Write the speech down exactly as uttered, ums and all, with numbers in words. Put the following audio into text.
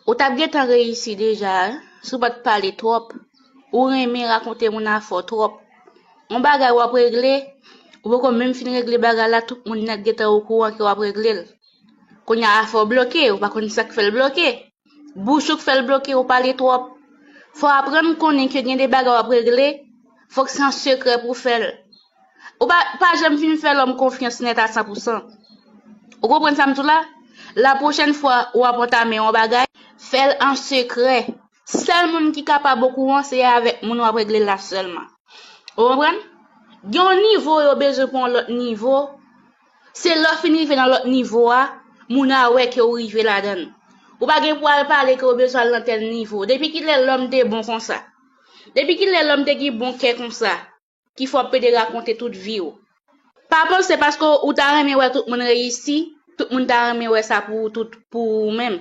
Ou t ap gentan reyisi deja, si w pa t pale twòp. Ou renmen rakonte moun afè w twòp. Yon bagay w ap regle, ou poko menm fin regle bagay la, tout moun nèt gentan okouran ke w ap regle l. Kounye a afè w bloke, ou pa konn sa k fè l bloke. Bouch ou k fè l bloke, ou pale twòp. Fò w aprann konnen ke gen de bagay w ap regle, fòk se an sekrè pou w fè l. Ou pa, pa janm fin fè lòm konfyans nèt a san pou san. Ou konprann sa m di w la? La pwochèn fwa ou ap antame yon bagay, fè l an sekrè. Sèl moun ki kapab okouran, se avèk moun w ap regle l la sèlman. Ou konprann? Gen yon nivo yo bezwen pou yon lòt nivo. Se lè w fin rive nan lòt nivo a, moun a wè ke w rive ladan l. Ou pa gen pou al pale ke w bezwen al nan tèl nivo. Depi kilè lòm te bon konsa? Depi kilè lòm te gen bon kè konsa? Ki fè w ap pede rakonte tout vi w? Pa panse paske ou ta renmen wè tout moun reyisi, tout moun ta renmen wè sa pou ou tout, pou ou menm.